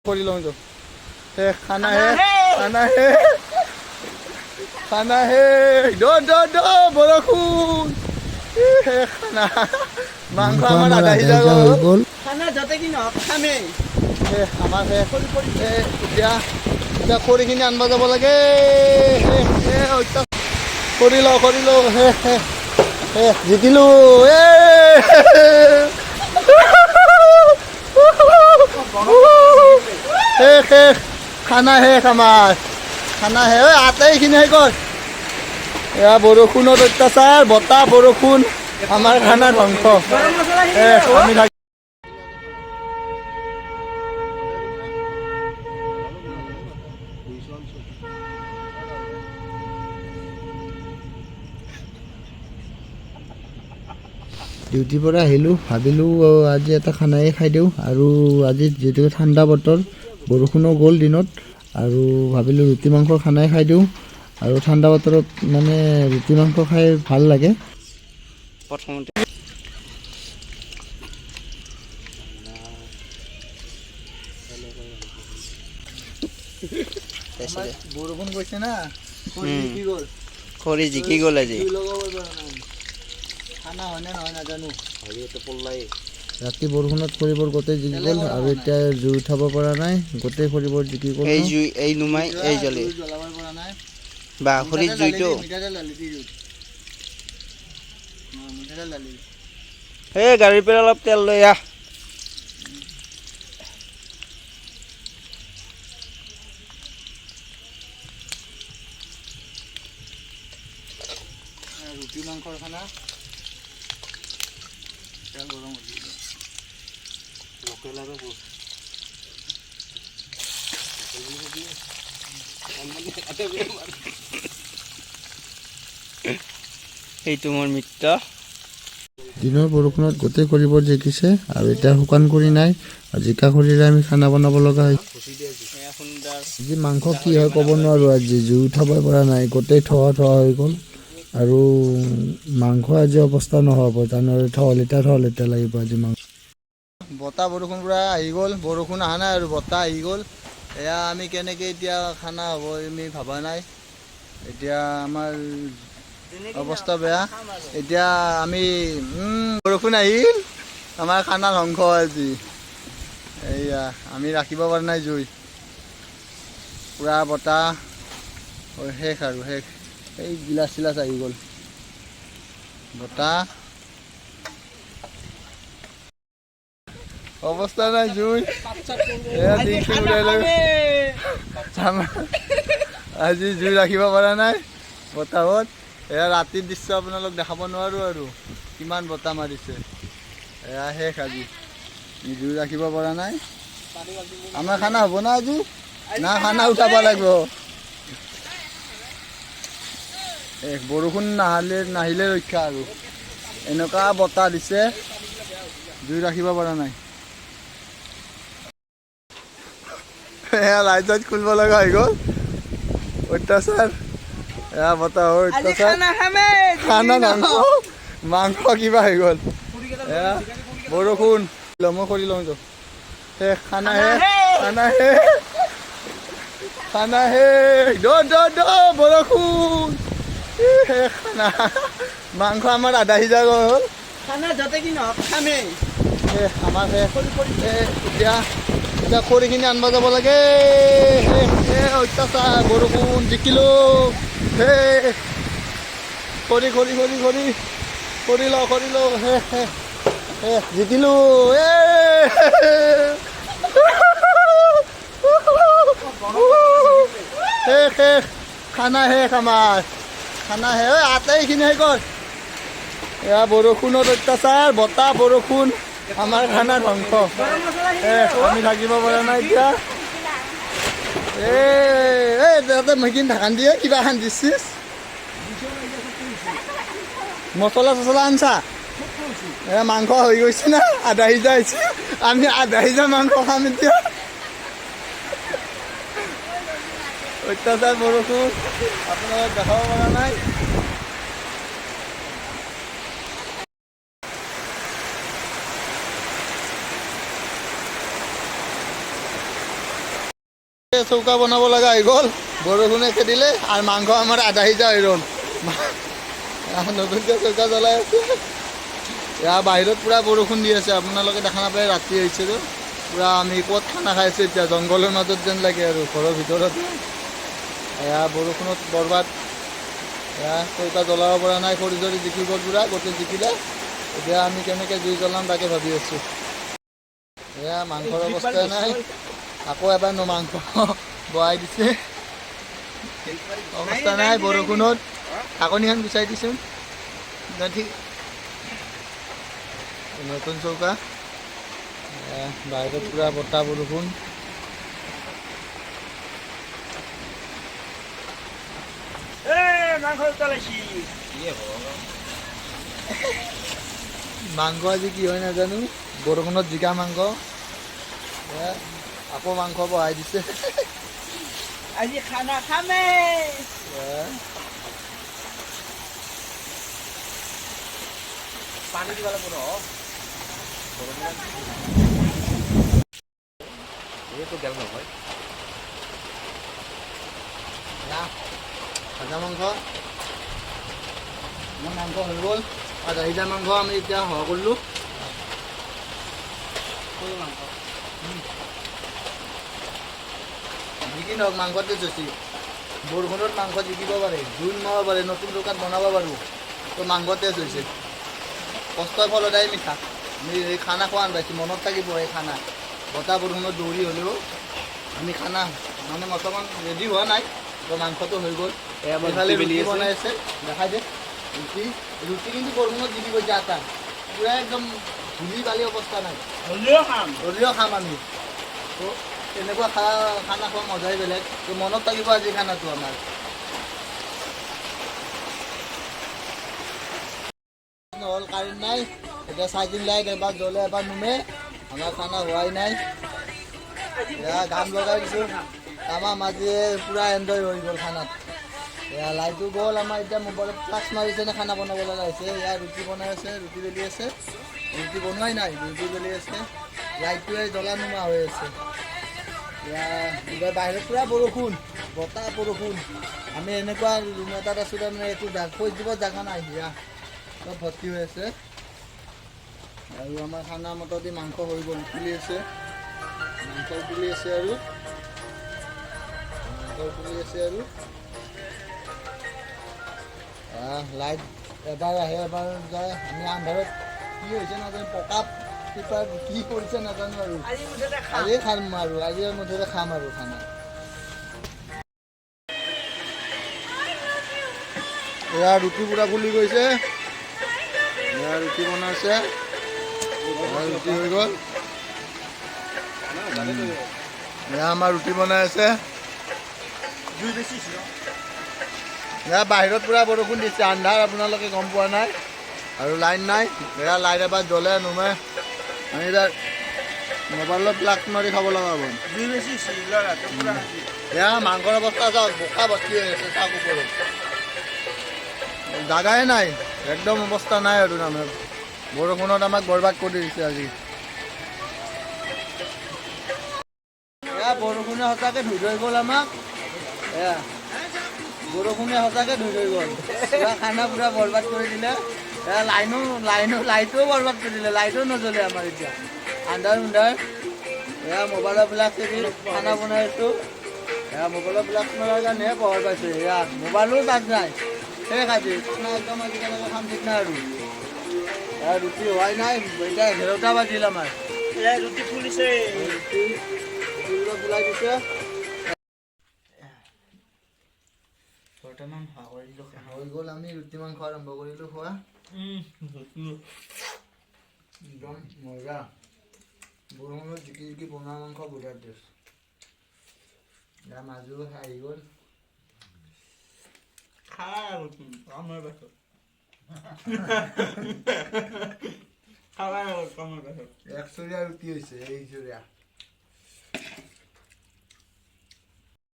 কৰি লওঁ যাওঁ। শেষ খানা, শেষ খানা, শেষ খানা, শেষ। দ দ দ বৰষুণ। ই, শেষ খানা। মাংস আমাৰ আধা সিজা হৈ গ'ল। গ'ল। খানা য'তে কি নহওক, খামেই। শেষ আমাৰ, শেষ। এই, এতিয়া এতিয়া খৰিখিনি আনিব যাব লাগে। শেষ। এই খৰি লওঁ, খৰি লওঁ। শেষ, শেষ, শেষ। জিকিলো। এ শেষ, শেষ খানা, শেষ আমাৰ খানা, শেষ। ঐ আটাইখিনি শেষ কৰ। এয়া বৰষুণত অত্যাচাৰ, বতাহ বৰষুণ, আমাৰ খানা ধ্বংস। গৰম মছলা। শেষ আমি থাকি। ডিউটিৰ পৰা আহিলোঁ, ভাবিলোঁ আজি এটা খানাই খাই দিওঁ। আৰু আজি যিহেতুকে ঠাণ্ডা বতৰ, বৰষুণো গ'ল দিনত, আৰু ভাবিলোঁ ৰুটি মাংসৰ খানাই খাই দিওঁ। আৰু ঠাণ্ডা বতৰত মানে ৰুটি মাংস খাই ভাল লাগে। প্ৰথমতে বৰষুণ গৈছে না, খৰি জিকি গ'ল। খৰি জিকি গ'ল আজি। জুই লগাব পৰা নাই। খানা হয়নে নহয় নাজানো। ৰাতি বৰষুণত খৰিবোৰ গোটেই জিকি গ'ল আৰু এতিয়া জুই উঠাব পৰা নাই। গোটেই খৰিবোৰ জিকি গ'ল। এই জুই, এই নুমাই, এই জ্বলে। জুই জ্বলাব পৰা নাই। বা খৰিৰ মিঠাতেল জুইটো ঢালি দি, মিঠাতেল ঢালি দি জুইত। অ, মিঠাতেল ঢালি দি। এই গাড়ীৰ পৰা অলপ তেল লৈ আহ। ৰুটি মাংসৰ খানা। তেল গৰম হৈ গৈছে। লোকেল আৰু সেইটো মোৰ মিত্ৰ। দিনৰ বৰষুণত গোটেই খৰিবোৰ জিকিছে আৰু এতিয়া শুকান খৰি নাই আৰু জিকা খৰিৰে আমি খানা বনাব লগা হৈছে। সুন্দৰ। আজি মাংস কি হয় ক'ব নোৱাৰোঁ। আজি জুই উঠাবই পৰা নাই, গোটেই থোৱা থোৱা হৈ গ'ল আৰু মাংস আজি অৱস্থা নহ'ব জানো। থ লিটাৰ, থ লিটাৰ লাগিব আজি মাংস। বতাহ বৰষুণ পুৰা আহি গ'ল। বৰষুণ অহা নাই আৰু বতাহ আহি গ'ল। এয়া আমি কেনেকৈ এতিয়া খানা হ'ব আমি ভবা নাই। এতিয়া আমাৰ অৱস্থা বেয়া। এতিয়া আমি বৰষুণ আহিল, আমাৰ খানা ধ্বংস আজি। এইয়া আমি ৰাখিব পৰা নাই জুই। পুৰা বতাহ। অ, শেষ আৰু শেষ। এই গিলাচ চিলাচ আহি গ'ল, বতাহ। অৱস্থা নাই জুই। এয়া ডিং চিং উৰাই লৈ আজি জুই ৰাখিব পৰা নাই বতাহত। এয়া ৰাতিৰ দৃশ্য আপোনালোক দেখাব নোৱাৰোঁ আৰু কিমান বতাহ মাৰিছে। এয়া শেষ আজি, জুই ৰাখিব পৰা নাই। আমাৰ খানা হ'ব না আজি? না খানা উঠাব লাগিব। শেষ। বৰষুণ নাহিলে ৰক্ষা আৰু। এনেকুৱা বতাহ দিছে, জুই ৰাখিব পৰা নাই। এয়া লাইট চাইট খুলিব লগা হৈ গ'ল। অত্যাচাৰ, এয়া বতাহৰ আজি অত্যাচাৰ। খানা খামেই। খানা মাংস মাংস কিবা হৈ গ'ল। এয়া বৰষুণ। মই কৰি লওঁ যাওঁ। শেষ খানা, শেষ খানা, শেষ খানা, শেষ। দ দ দ বৰষুণ। ই, শেষ খানা। মাংস আমাৰ আধা সিজা গ'ল। খানা য'তে কি নহওক, খামেই। শেষ আমাৰ, শেষ। এই, এতিয়া এতিয়া খৰিখিনি আনিব যাব লাগে। শেষ। এই অত্যাচাৰ বৰষুণ। জিকিলো। শেষ। খৰি, খৰি, খৰি, খৰি, খৰি লওঁ, খৰি লওঁ। শেষ, শেষ, শেষ। জিকিলো। এ শেষ, শেষ খানা, শেষ আমাৰ খানা, শেষ। ঐ আটাইখিনি শেষ কৰ। এয়া বৰষুণত অত্যাচাৰ, বতাহ বৰষুণ, আমাৰ খানা ধ্বংস। গৰম মছলা। শেষ, আমি থাকিব পৰা নাই এতিয়া। এই তাতে সেইখিনি ঢাকান দিয়ে কিবা এখন দিছিস। মছলা চছলা আনছা। এ মাংস হৈ গৈছে না, আধা সিজা হৈছে। আমি আধা সিজা মাংস খাম এতিয়া। অত্যাচাৰ বৰষুণ, আপোনালোক দেখাব পৰা নাই। চৌকা বনাব লগা হৈ গ'ল, বৰষুণে খেদিলে আৰু মাংস আমাৰ আধা সিজা হৈ গ'ল। নতুনকৈ চৌকা জ্বলাই আছে। এয়া বাহিৰত পূৰা বৰষুণ দি আছে, আপোনালোকে দেখা নাপায়, ৰাতি হৈছে তো। পূৰা আমি ক'ত খানা খাই আছোঁ এতিয়া, জংঘলৰ মাজত যেন লাগে আৰু ঘৰৰ ভিতৰত। এয়া বৰষুণত বৰবাদ। এয়া চৌকা জ্বলাব পৰা নাই, খৰি চৰি জিকি গ'ল পূৰা, গোটেই জিকিলে। এতিয়া আমি কেনেকৈ জুই জ্বলাম তাকে ভাবি আছোঁ। এয়া মাংসৰ অৱস্থা নাই, আকৌ এবাৰ মাংস বহাই দিছে। অৱস্থা নাই বৰষুণত। ঢাকনিখন গুচাই দিছোন। ঠিক নতুন চৌকা। এয়া বাহিৰত পূৰা বতাহ বৰষুণ। মাংস আজি কি হয় নাজানো, বৰষুণত জিকা মাংস। এয়া আকৌ মাংস বহাই দিছে। আজি খানা খামে। এয়া পানী দিব লাগিব ন। এইটো গেল নহয়। এয়া ভাজা মাংস, আমাৰ মাংস হৈ গ'ল। আধা সিজা মাংস আমি এতিয়া সহ কৰিলোঁ। মাংস যি কি নহওক মাংসতে চচি, বৰষুণত মাংস জিকিব পাৰে, জুই নুমাব পাৰে, নতুন দোকান বনাব পাৰোঁ, তো মাংস টেষ্ট হৈছে। কষ্টৰ ফল সদায় মিঠা। আমি এই খানা খোৱা পাইছোঁ, মনত থাকিব এই খানা। বতাহ বৰষুণত দৌৰি হ'লেও আমি খানা মানে বৰ্তমান ৰেডি হোৱা নাই, তো মাংসটো হৈ গ'ল। এইফালে ৰুটি বনাই আছে, দেখাই দে ৰুটি। ৰুটি কিন্তু বৰষুণত জিকি গৈছে আটা, পূৰা একদম ধূলি বালি অৱস্থা নাই, হ'লেও খাম, হ'লেও খাম আমি। তো তেনেকুৱা খানা খোৱা মজাই বেলেগ। তো মনত থাকিব আজি খানাটো আমাৰ। নহ'ল, কাৰেণ্ট নাই এতিয়া, চাৰ্জিং লাইট এবাৰ জ্বলে এবাৰ নুমে। আমাৰ খানা হোৱাই নাই। এয়া ঘাম লগাই দিছোঁ, তামাম আজি পূৰা এনজয় হৈ গ'ল খানাত। এয়া লাইটো গ'ল আমাৰ, এতিয়া মোবাইলত ফ্লাছ মাৰিছে নে খানা বনাব লগা হৈছে। এয়া ৰুটি বনাই আছে, ৰুটি বেলি আছে, ৰুটি বনোৱাই নাই, ৰুটি বেলি আছে। লাইটটোৱে জ্বলা নুমা হৈ আছে। এয়া বাহিৰত পূৰা বৰষুণ, বতাহ বৰষুণ। আমি এনেকুৱা ৰুম এটাত আছোঁ, তাৰমানে একো খোজ দিব জেগা নাই। এয়া চব ভৰ্তি হৈ আছে। আৰু আমাৰ খানা মোটামুটি মাংস হৈ গ'ল, তুলি আছে মাংস, তুলি আছে আৰু মাংস তুলি আছে। আৰু লাইট এবাৰ আহে এবাৰ যায়। আমি আন্ধাৰত কি হৈছে নাজানো, পকা পেপাৰ কি কৰিছে নাজানো আৰু। আজি খাম আৰু, আজি মুঠতে খাম আৰু খানা। এয়া ৰুটি পূৰা ফুলি গৈছে। এয়া ৰুটি বনাইছে, ৰুটি হৈ গ'ল। এয়া আমাৰ ৰুটি বনাই আছে। এয়া বাহিৰত পূৰা বৰষুণ দিছে, আন্ধাৰ, আপোনালোকে গম পোৱা নাই। আৰু লাইন নাই। এয়া লাইট এবাৰ জ্বলে নুমে। আমি এতিয়া মোবাইলত প্লাগ মাৰি খাব লগা হ'ব। এয়া মাংসৰ অৱস্থা চাওক, বোকা ভৰ্তি হৈ আছে, চাওক ওপৰত জাগাই নাই, একদম অৱস্থা নাই আৰু। তাৰমানে বৰষুণত আমাক বৰবাদ কৰি দিছে আজি। এয়া বৰষুণে সঁচাকৈ ধুই থৈ গ'ল আমাক। এয়া বৰষুণে সঁচাকৈ ধুই থৈ গ'ল, পূৰা খানা পূৰা বৰবাদ কৰি দিলে। এয়া লাইনো লাইনো লাইটো বৰবাদ কৰি দিলে, লাইটো নজ্বলে আমাৰ এতিয়া, আন্ধাৰ উন্ধাৰ। এয়া মোবাইলৰ বিলাক খানা বনাই আছোঁ। এয়া মোবাইলৰ বিলাক মৰাৰ কাৰণেহে পোহৰ পাইছোঁ। এয়া মোবাইলো চাৰ্জ নাই, শেষ আজি খানা একদম। আজি কেনেকৈ খাম ঠিক নাই আৰু। এয়া ৰুটি হোৱাই নাই, এতিয়া 11টা বাজিল আমাৰ। ৰুটি ফুলিছে, ৰুটি ফুলাই দিছে। বৰ্তমান হৈ গ'ল, আমি ৰুটি মাংস আৰম্ভ কৰিলোঁ খোৱা। একদম মজা, বৰষুণত জিকি জিকি বনোৱা মাংস বঢ়িয়া টেষ্ট। এয়া মাজু আহি গ'ল। এক চৰিয়া ৰুটি হৈছে, এই চৰিয়া।